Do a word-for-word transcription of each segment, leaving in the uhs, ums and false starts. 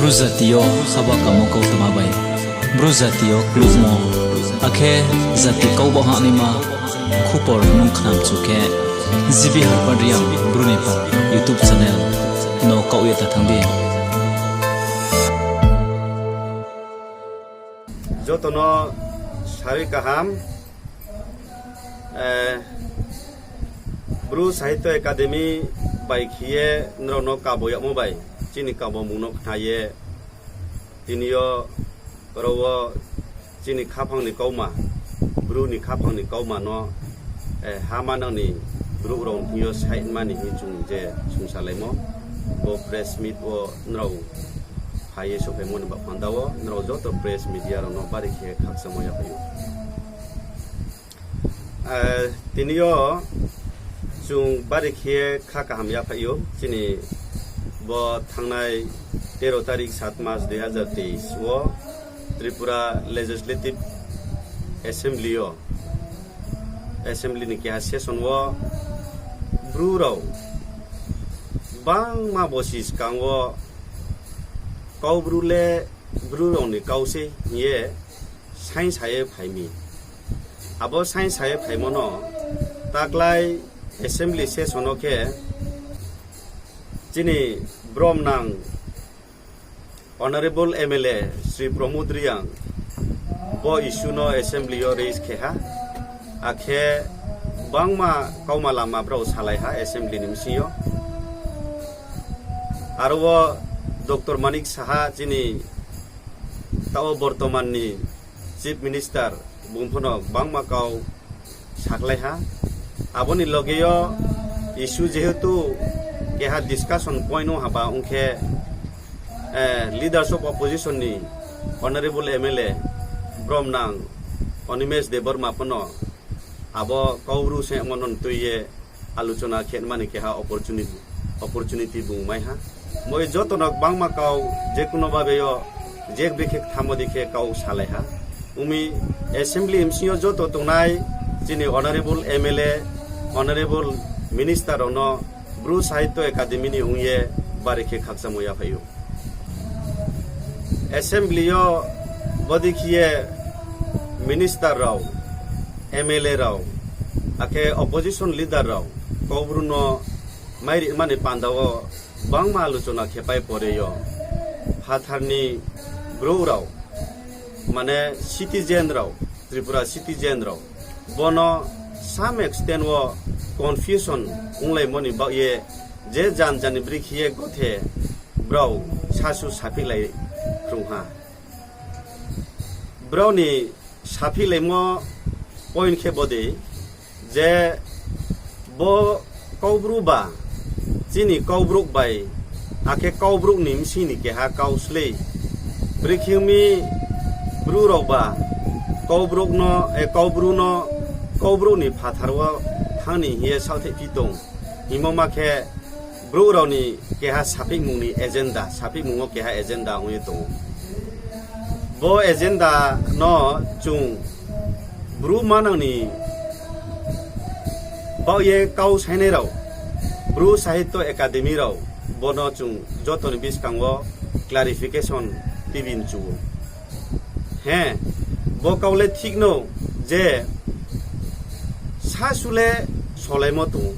Bru jati yo haba kamo kautma bai, Bru jati yo klukmo, akhe jati kau baoh hahnaima khupor nung khnamchu khe, G B Harpad Reang Bru ni pha YouTube channel no kaoh ye ta thanng di. Joto no sarui kaham, eh, Bru Sahitya Academy bai khe ye nrao no kabo yagmo bai, chini kabomung no khna ye, tini yo ro wo chini khaphang ni kauma, Bru ni khaphang ni kauma no, eh, ha manang ni brouh rao thing yo saihnma ni hing chung je sungsalaimo, bo press meet wo nrao phai ye souhphaimo ni baoh panda wo nrao joto press media rao no bari khe khakchangmo yaphai ou. Eh, tini yo chung bari khe kha kaham yaphai ou, chini bo thanngnai tero tarik sat mas dui hazar teis wo Tripura Legislative Assembly yo, Assembly ni keha session wo Bru rao bangma bosi skang wo Kaubru le Bru rao ni kau sei hing ye saingsa ye phai mi. Abo saingsa ye phaimo no taklái assembly session wo khe chini bromnang Honourable M L A Shri Pramod Reang bo issue no assembly yo raise khe ha, akhe bangma kauma lama brao salai ha assembly ni bsing yo. Aro wo Doctor Manik Saha chini taoh wo bortoman ni Chief Minister bung pho no bangma kau sakhlai ha. Abo ni loge yo issue jehetu keha discussion point ong haba ong khe, eh, Leaders of Opposition ni Honourable M L A bromnang Animesh Debbarma pho no abo Kaubru semo no tui ye alochona khe mani keha opportunity, opportunity bung mai ha. Moi joto no bangma kau je kuno babe yo je bikhe kthamo di khe kau salai ha. Ong mi assembly bsing yo joto tongnai chini honourable M L A, honourable minister rao no Bru Sahitya Academy ni ong ye bari khe khakchangmo yaphai ou. Assembly yo bodei khe ye minister rao, M L A rao, akhe opposition leader rao Kaubru no mairi mani panda wo bangma alochona khe pai pore yo phathar ni brouh rao, mane citizen rao, Tripura citizen rao, bono some extent wo confusion onglaimo ni baoh ye je jan jan ni bri khe ye gothe brao sasu saphihlai phrung ha. Brao ni saphihlaimo point khe bodei je bo Kaubru ba chini Kaubrouh bai, akhe Kaubrouh ni bsing ni keha kau slei. Brekhe ong mi Bru rao ba Kaubrouh no, e, Kaubru no Kaubrouh ni phathar wo thanng ni hing ye saohthai phi tong. Hingmo ma khe Bru rao ni keha saphihmung ni agenda, saphihmung wo keha agenda ong ye tong ou. Bo agenda no chung Bru manang ni baoh ye kau sainai rao, Bru Sahitya Academy rao, bono chung joto ni buskang wo clarification tibin chu ou. He, bo kau le thik no je sasu le solaimo tong ou,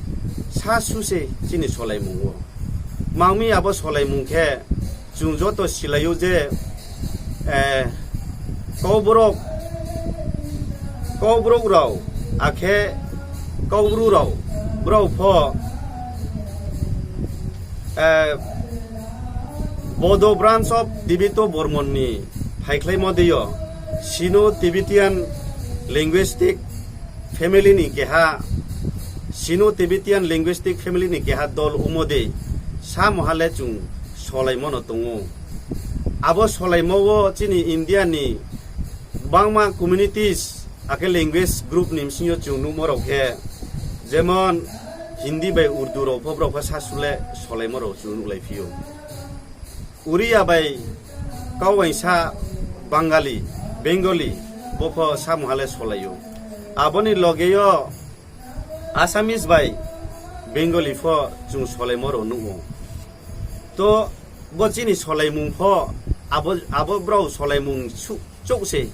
sasu se chini solaimung ou. Mang mi abo solaimung khe chung joto silai ou je, eh, Kaubrouh, Kaubrouh rao, akhe Kaubru rao, brao pho, eh, Bodo branch of Tibito Bormon ni phaikhlaimo dei yo, Sino-Tibetan linguistic family ni keha, Sino-Tibetan linguistic family ni keha dol ongmo dei, samoha le chung solaimo no tong ou. Abo solaimo wo chini India ni bangma communities, akhe language group ni bsing yo chung nuhmo rao khe, jemon Hindi bai Urdu rao pho brao pho sasu le solaimo rao chung nuhlai phi ou. Uriya bai kauwaingsa Bangali, Bengali, bo pho samoha le solai ou. Abo ni loge yo Assamese bai Bengali pho chung solaimo rao nuh ou. To Bo chini solaimung pho, abo, abo brao solaimung su-, chouh se.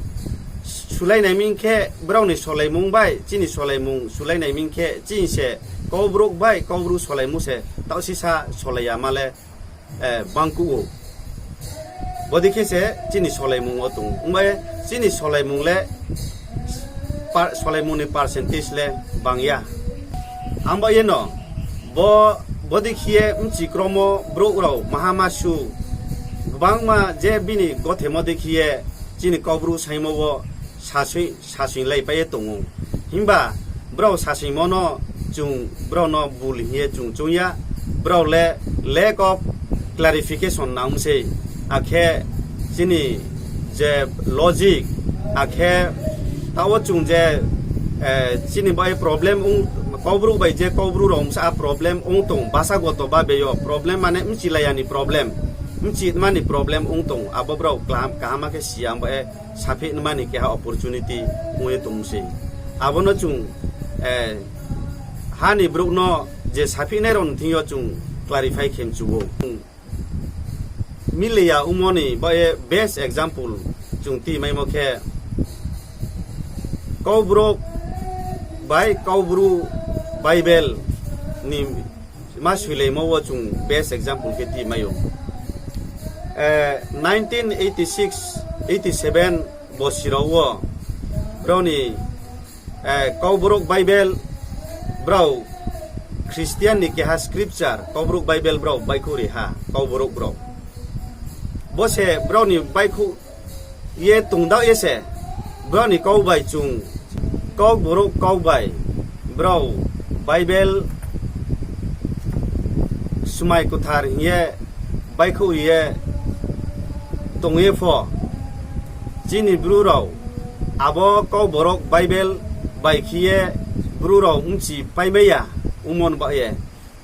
Sulai nai ming khe, brao ni solaimung bai chini solaimung sulai nai ming khe, chini se Kaubrouh bai Kaubru solaimu se taoh sisa solai ya ma le, eh, bangkuh ou. Bodei khe se chini solaimung wo tong ou. Ongba ye chini solaimung le, par-, solaimung ni percentage le bang ya. Ang ba ye no, bo, bodei khe ye bchi kromo brouh rao maha ma su, gbangma je bini gothemo dei khe ye chini Kaubru saingmo wo sasoi-, sasoinglaipai ye tong ou. Himba brao sasoingmo no chung, brao no bul hing ye chung choung ya, brao le lack of clarification nang sei, akhe chini je logic, akhe taoh wo chung je, eh, chini bai problem ong, Kaubru bai je Kaubru rao bsa problem ong tong, basa goto babe yo problem mane bchilai ya ni problem, bchitma ni problem ong tong, abo brao kla-, kaham khe si ya, ang ba ye saphi nma ni keha opportunity ong ye tong sei. Abo no chung, eh, ha ni brouh no je saphi nai rao ni thing yo chung clarify khe mchu ou. Mile ya ongmo ni ba ye best example chung ti maimo khe, Kaubrouh bai Kaubru Bible ni ma soilaimo wo chung best example khe ti mai ou. Eh, nineteen eighty six, eighty seven bosi rao wo brao ni, eh, Kaubrouh Bible brao Christian ni keha scripture, Kaubrouh Bible brao baihkhouh ri ha, Kaubrouh brao. Bo se brao ni baihkhouh ye tongdao ye se, brao ni kau bai chung, Kaubrouh kau bai, brao Bible Smai Kthar hing ye baihkhouh ri ye tong ye pho, chini Bru rao abo Kaubrouh Bible bai khe ye Bru rao bchipaimai ya ongmo ni baoh ye.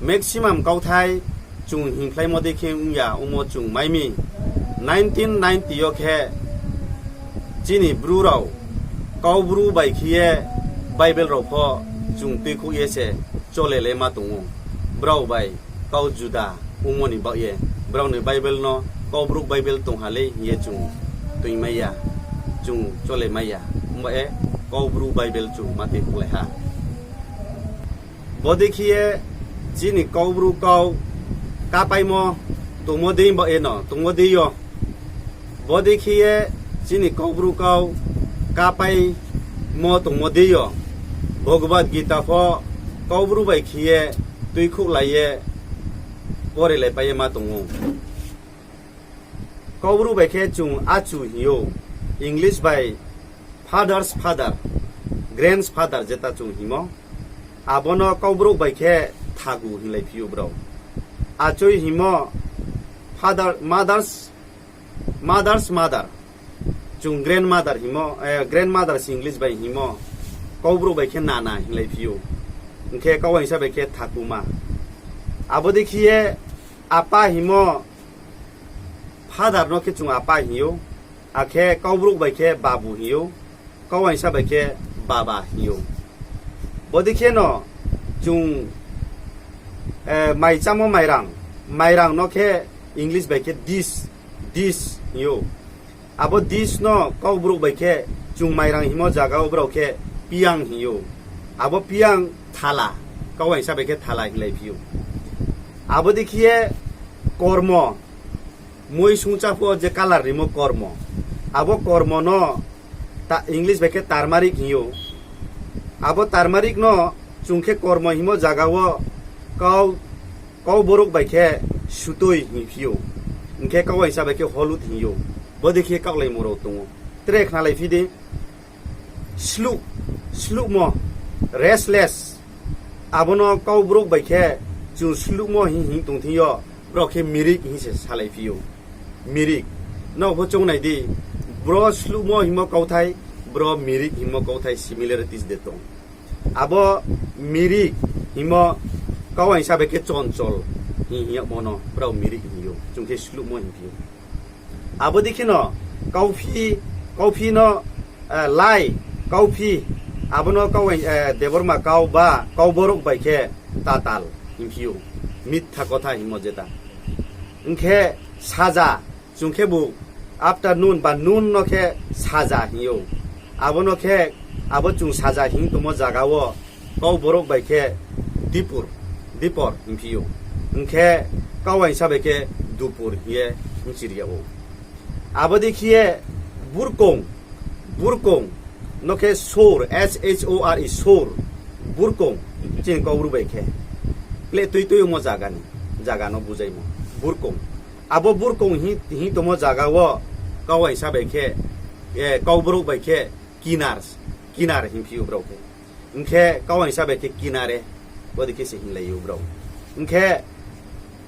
Maximum kauthai chung hingphlaimo dei khe ong ya ongmo chung mai mi. Nineteen ninety yo khe chini Bru rao Kaubru bai khe ye Bible rao pho chung tuikhouh ye se chole le ma tong ou. Brao bai kau juda ongmo ni baoh ye, brao ni Bible no Kaubrouh Bible tong ha lei hing ye chung tuimai ya, chung chole mai ya. Ongba ye Kaubru Bible chung ma tuikhouhlai ha. Bodei khe ye chini Kaubru kau kápaimo tongmo dei baoh ye no, tongmo dei yo. Bodei khe ye chini Kaubru kau kápaimo tongmo dei yo. Bhagavad Gita pho Kaubru bai khe ye tuikhouhlai ye porelaipai ye ma tong ou. Kaubru bai khe chung achu hing ou, English bai father's father, grandfather jeta chung hingmo. Abo no Kaubrouh bai khe thagu hinglaiphi ou brao. Achoi hingmo father, mother's, mother's mother. Chung grandmother hingmo, eh, grandmother's English bai hingmo, Kaubrouh bai khe nana hinglaiphi ou. Hing khe kauaingsa bai khe thakuma. Abo dei khe ye apa hingmo, father no khe chung apa hing ou, akhe Kaubrouh bai khe babu hing ou, kauaingsa bai khe baba hing ou. Bodei khe no chung, eh, mai chámo mairang, mairang no khe English bai khe dish, dish hing ou. Abo dish no Kaubrouh bai khe chung mairang hingmo zaga wo brao khe piyang hing ou. Abo piyang thala, kauaingsa bai khe thala hinglaiphi ou. Abo dei khe ye kormo, mui sungcha phuh wo je colour rimo kormo. Abo kormo no ta-, English bai khe turmeric hing ou. Abo turmeric no chung khe kormo hingmo zaga wo kau, Kaubrouh bai khe sutoi hingphi ou. Hing khe kauaingsa bai khe holud hing ou. Bodei khe kaohlaimo rao tong ou. Tre khnalaiphi di. Sluh, sluhmo, restless. Abo no Kaubrouh bai khe chung sluhmo hing, hing tong thing yo, brao khe mirik hing se salaiphi ou. Mirik. Nrao pho choung nai di, bro sluhmo hingmo kauthai, bro mirik hingmo kauthai similarities de tong. Abo mirik hingmo kauaingsa bai khe chonchol hing, hing yagmo no brao mirik hing ou, chung khe sluhmo hingphi ou. Abo dei khe no kauphi, kauphi no, eh, lai, kauphi, abo no kau, eh, Debbarma kau ba Kauborok bai khe tatal hingphi ou, mitha kotha hingmo jeta. Hing khe Saja, chung khebu afternoon ba noon no khe saja hing ou. Abo no khe, abo chung saja hing tongmo zaga wo, kau borouh bai khe dipur, dipor hingphi ou. Hing khe kau uaingsa bai khe dupur hing ye mchiri yag ou. Abo dei khe ye burkong, burkong no khe sore, S H O R E, sore, burkong, chini Kaubru bai khe. Kle tui tui ongmo zaga ni, zaga no buzaimo, burkong. Abo burkong hing, hing tongmo zaga wo, kau uaingsa bai khe, eh, kau borouh bai khe kinar, kinar hingphi ou brao khe. Hing khe kau uaingsa bai khe kinare, bodei khe se hinglai ou brao. Hing khe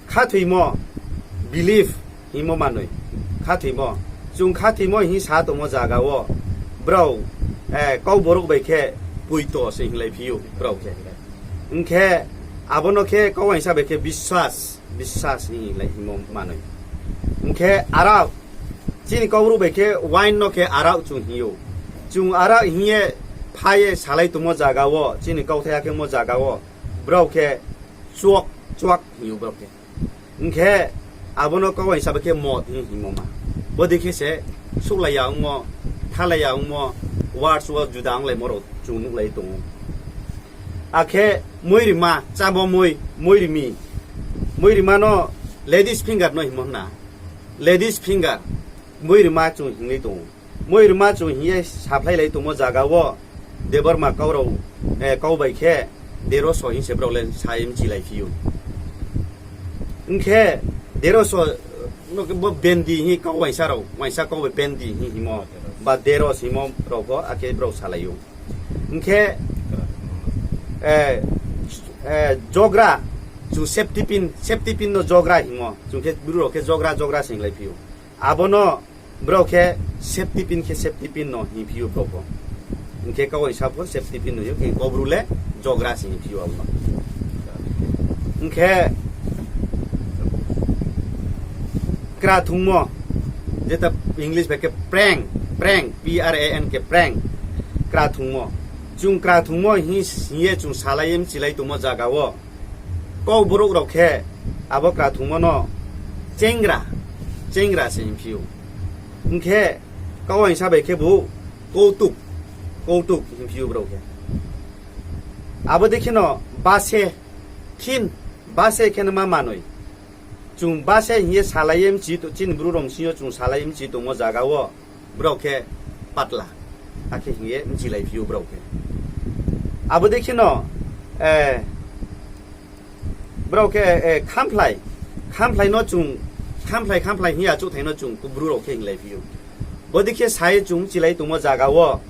khathoimo, belief hingmo manoi, khathoimo. Chung khathoimo hing sa tongmo zaga wo, brao, eh, kau borouh bai khe poito se hinglaiphi ou brao khe. Hing khe abo no khe kau uaingsa bai khe biswas, biswas hing lai hingmo manoi. Hing khe arak, chini Kaubru bai khe wine no khe arak chung hing ou. Chung arak hing ye pha ye salai tongmo zaga wo, chini kauthai ya khemo zaga wo, brao khe chuak, chuak hing ou brao khe. Hing khe abo no kau uaingsa bai khe mod hing hingmo ma. Bodei khe se souhlai ya ongmo, thalai ya ongmo, words wo juda onglaimo rao chung nuhlai tong ou. Akhe moirima, chámo moi, moirimi. Moirima no ladies finger no hingmo hna. Ladies finger, moirima chung hinglai tong ou. Moirima chung hing ye saphlailai tongmo zaga wo, Debbarma kau rao, eh, kau bai khe deroso hing se brao le sa ye mchilaiphi ou. Hing khe deroso, no khe bo bendi hing kau uaingsa rao, uaingsa kau bai bendi hing hingmo, ba deros hingmo rao pho akhe brao salai ou. Hing khe, eh, eh, jogra, chung safety pin, safety pin no jogra hingmo, chung khe Bru rao khe jogra, jogra se hinglaiphi ou. Abo no brao khe safety pin khe safety pin no hingphi ou brao pho. Hing khe kau uaingsa pho safety pin no hing ou, khe Kaubru le jogra se hingphi ou abo no. Hing khe kra thungmo, jeta English bai khe prank, prank, P R A N K, prank, kra thungmo. Chung kra thungmo hing, hing ye chung salai ye mchilai tongmo zaga wo, kau borouh rao khe abo kra thungmo no chengra, chengra se hingphi ou. Hing khe kau uaingsa bai khebu koutuk, koutuk hingphi ou brao khe. Abo dei kheno base, thin, base khe no ma manoi. Chung base hing ye salai ye mchi to, chini Bru rao bsing yo chung salai ye mchi tongmo zaga wo, brao khe patla, akhe hing ye mchilaiphi ou brao khe. Abo dei kheno, eh, brao khe, eh, khamphlai, khamphlai no chung, khamphlai, khamphlai hing ye achouhthai no chung Bru rao khe hinglaiphi ou. Bodei khe sa ye chung mchilai tongmo zaga wo,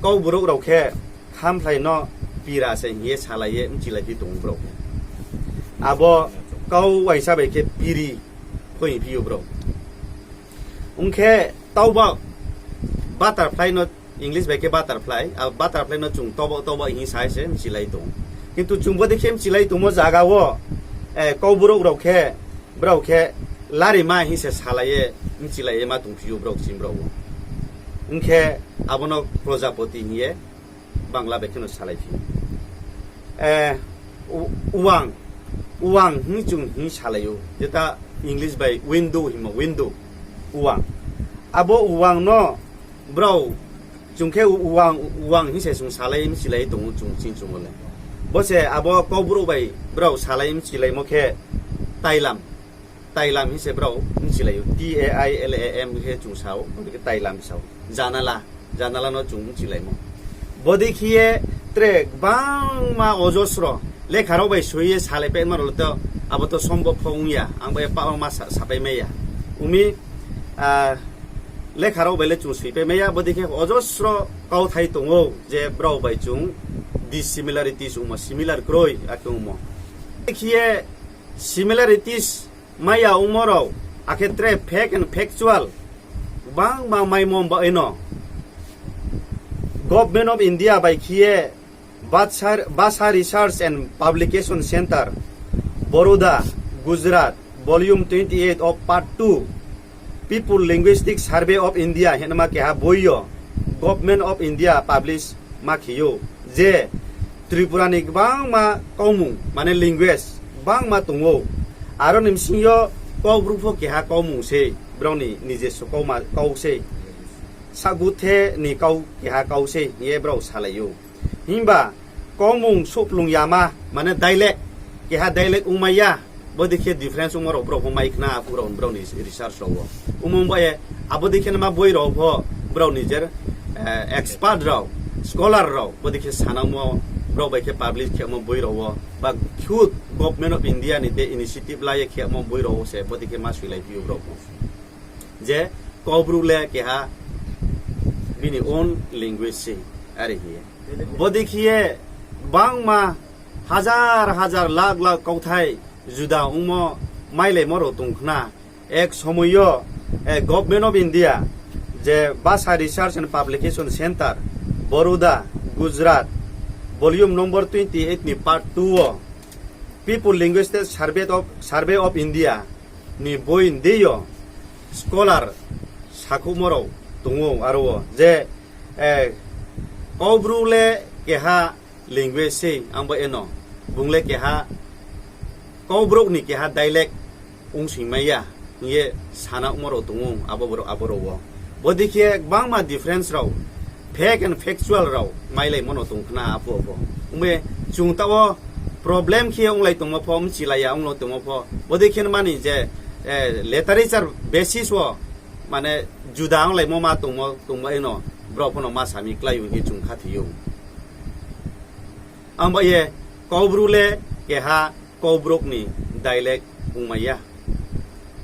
kau borouh rao khe khamphlai no pira se hing ye salai ye mchilaiphi tong ou brao khe. Abo kau uaingsa bai khe piri pho hingphi ou brao. Ong khe taubak, butterfly no, English bai khe butterfly, a butterfly no chung taubak taubak hing sa ye se mchilai tong ou. Kintu chung bodei khe mchilai tongmo zaga wo, eh, kau borouh rao khe, brao khe larima hing se salai ye mchilai ye ma tongphi ou brao kching brao wo. Ong khe abo no projapoti hing ye Bangla bai kheno salaiphi ou. Eh, u-, uang, uang hing chung hing salai ou. Jeta English bai window hingmo, window, uang. Abo uang no brao, chung khe uang, uang hing se chung salai mchilai tong ou chung ching chung wo le. Bo se abo kau borouh bai brao salai mchilaimo khe tailam. Tailam hing se brao mchilai ou, T A I L A M khe chung sa ou, bodei khe tailam sa ou. Janala, janala no chung mchilaimo. Bodei khe ye tre gbangma ojosro, lekha rao bai soi ye salaipaima rao le to, abo to sombob pho ong ya, ang bai pah ma sa-, sapaimai ya. Ong mi, ah, lekha rao bai le chung soipaimai ya, bodei khe ojosro kauthai tong ou, je brao bai chung dissimilarities ongmo, similar kroi, akhe ongmo. Bodei khe ye similarities mai ya ongmo rao, akhe tre fact and factual, gbangma maimo baoh no, Government of India bai khe ye Basa, Basa Research and Publication Centre, Baroda, Gujarat, Volume twenty-eight of Part two, People Linguistic Survey of India hingma keha boi yo Government of India publish ma khe ou je Tripura ni gbangma kaumung, mane language, gbangma tong ou. Aro ni bsing yo Kaubru pho keha kaumung sei, brao ni nijeso kauma kau sei. Saguthe ni kau keha kau sei hing ye brao salai ou. Himba kaumung souhplung yama, mane dialect, keha dialect ongmai ya, bodei khe difference ongmo rao brao pho mai khna, arphuh rao brao ni research rao wo. Ongmo ba ye, abo dei khe no ma boi rao pho, brao nijer, eh, expert rao, scholar rao, bodei khe sanangmo, brao bai khe publish khemo boi rao wo, ba khud Government of India ni de initiative la ye khemo boi rao wo se, bodei khe ma soilai phi ou brao pho. Je Kaubru le keha bini own language sei, are hing ye. Bodei khe ye gbangma hazar hazar lakh lakh kauthai juda ongmo mailaimo rao tong khna. Ek somoi yo, eh, Government of India, je Basa Research and Publication Centre, Baroda, Gujarat, volume number twenty eight ni part two wo, People Linguistic Survey of, Survey of India ni boi ni deing yo scholar sakhouhmo rao tong ou aro wo je, eh, Kaubru le keha language sei, ang bo eno, bung le keha Kaubrouh ni keha dialect ongsoingmai ya hing ye sanangmo rao tong ou, abo boro-, abo rao wo. Bodei khe gbangma difference rao, fact and factual rao mailaimo no tong khna arphuh wo pho. Ongba ye chung taoh wo problem khe onglai tongmo pho, bchilai ya onglai tongmo pho. Bodei khe mani je, eh, literature basis wo, mane juda onglaimo ma tongmo, tongmo eno, brao pho no ma sami klái ou hing ye chung khathoi ou. Ang ba ye, Kaubru le keha Kaubrouh ni dialect ongmai ya.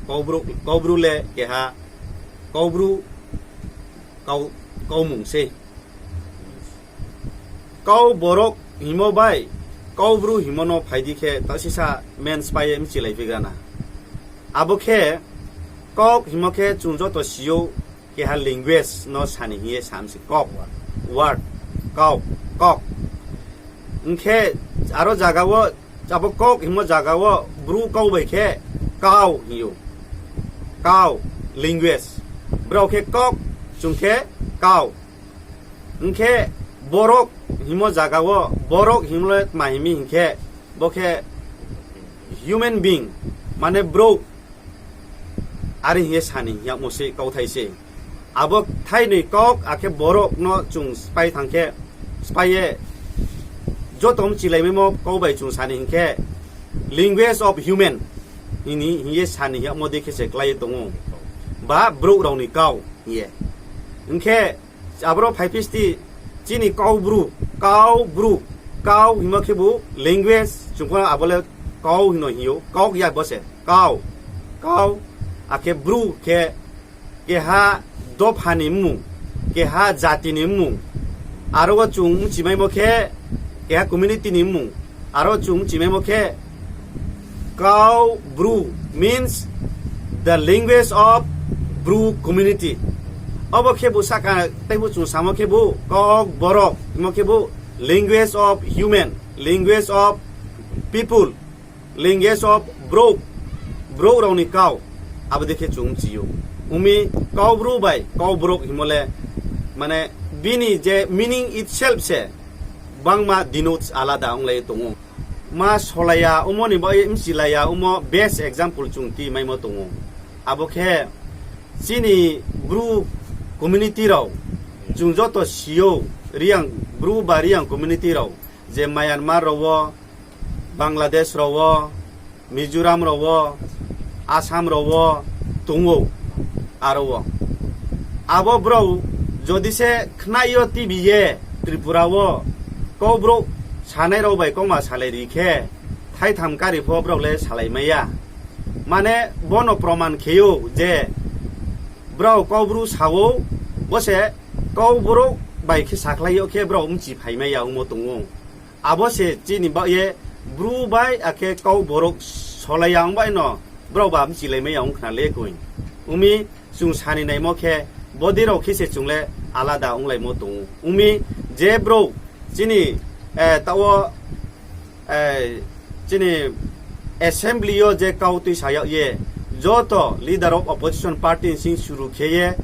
Kaubru, Kaubru le keha Kaubru kau, kaumung sei. Kau Borok hingmo bai Kaubru hingmo no phai di khe, taoh sisa men spai ye bchilai phi gra na. Abo khe, Kok hingmo khe chung joto si ou, keha language no sa ni hing ye sa mi se Kok. Word, kau, Kok. Hing khe aro zaga wo, abo Kok hingmo zaga wo Bru kau bai khe kau hing ou. Kau, language. Brao khe Kok, chung khe kau. Hing khe Borok hingmo zaga wo, Borok hingmo le tma hing mi hing khe, bo khe human being, mane brouh, are hing ye sa ni hing yagmo se kauthai se. Abo thainoi Kok akhe Borok no chung spai thanng khe, spai ye joto bchilaimaimo kau bai chung sa ni hing khe, language of human hing ni, hing ye sa ni hing yagmo dei khe se klái ye tong ou. Ba brouh rao ni kau hing ye. Hing khe, aboro phaiphi sti, chini Kaubru, Kaubru, kau hingmo khebu language, chung pho abo le kau hing no hing ou, Kok ya bo se, kau, kau, akhe Bru khe, keha dopha ni mmung, keha jati ni mmung, aro wo chung bchimaimo khe, keha community ni mmung, aro chung bchimaimo khe, Kau Bru means the language of Bru community. Obo khebu sahka teibu chung samo khebu, Kok Borok hingmo khebu language of human, language of people, language of brouh, brouh rao ni kau, abo dei khe chung bchi ou. Ong mi Kaubru bai Kauborok hingmo le, mane, bini je meaning itself se gbangma denotes alada onglai ye tong ou. Ma solai ya ongmo ni baoh ye bchilai ya ongmo best example chung ti maimo tong ou. Abo khe chini Bru community rao, chung joto si ou, Reang, Bru ba Reang community rao, je Myanmar rao wo, Bangladesh rao wo, Mizoram rao wo, Assam rao wo tong ou, aro wo. Abo brao jodi se khnai yo T V ye Tripura wo Kaubru sanai rao bai kauma salai ri khe, thaitham kari pho brao le salai mai ya. Mane bono proman khe ou je brao Kaubru sa ou, bo se Kauborok bai khe sakhlai yo khe brao bchi phai mai ya ongmo tong ou. Abo se chini baoh ye Bru bai akhe Kauborok solai ya ong bai no brao ba bchilai mai ya ong khna le koi. Ong mi chung sa ni naimo khe bodei rao khe se chung le alada onglaimo tong ou. Ong mi je brouh chini, eh, taoh wo, eh, chini assembly yo je kau tuisa yag ye, joto leader of opposition party ni sing suru khe ye,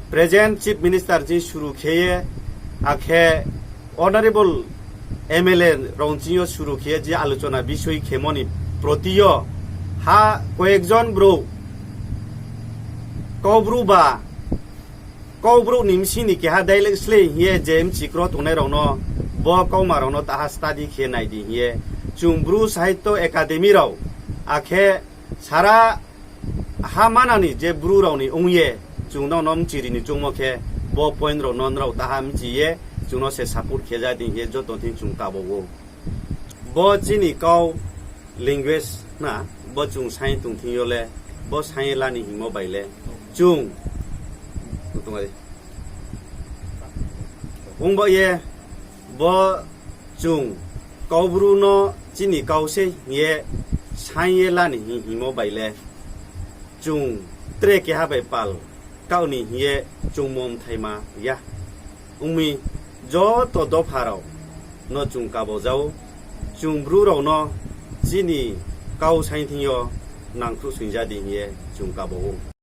present Chief Minister ni sing suru khe ye, akhe honourable M L A rao ni sing yo suru khe ye je alochona bisoi khemo ni proti yo, Ha koyek jon brouh, Kaubru ba, Kaubru ni bsing ni keha dialect slei hing ye je bchikro tongnai rao no, bo kauma rao no taha study khe nai di hing ye, chung Bru Sahitya Academy rao, akhe sara ha manang ni je Bru rao ni ong ye, chung nrao no bchiri ni choungmo khe, bo point rao no nrao taha bchi ye, chung no se support khe ja di hing ye joto thing chung kabo ou. Bo chini kau language na, bo chung saing tong thing yo le, bo saing ye la ni hingmo bai le, chung, ongba ye, bo chung Kaubru no chini kau se hing ye saing ye la ni hing hingmo bai le, chung tre keha bai pal kaoh ni hing ye choungmo mthaima ya. Ong mi joto dopha rao no chung kabo ja ou, chung Bru rao no chini kau saing thing yo nangkhruh soing ja di hing ye chung kabo ou.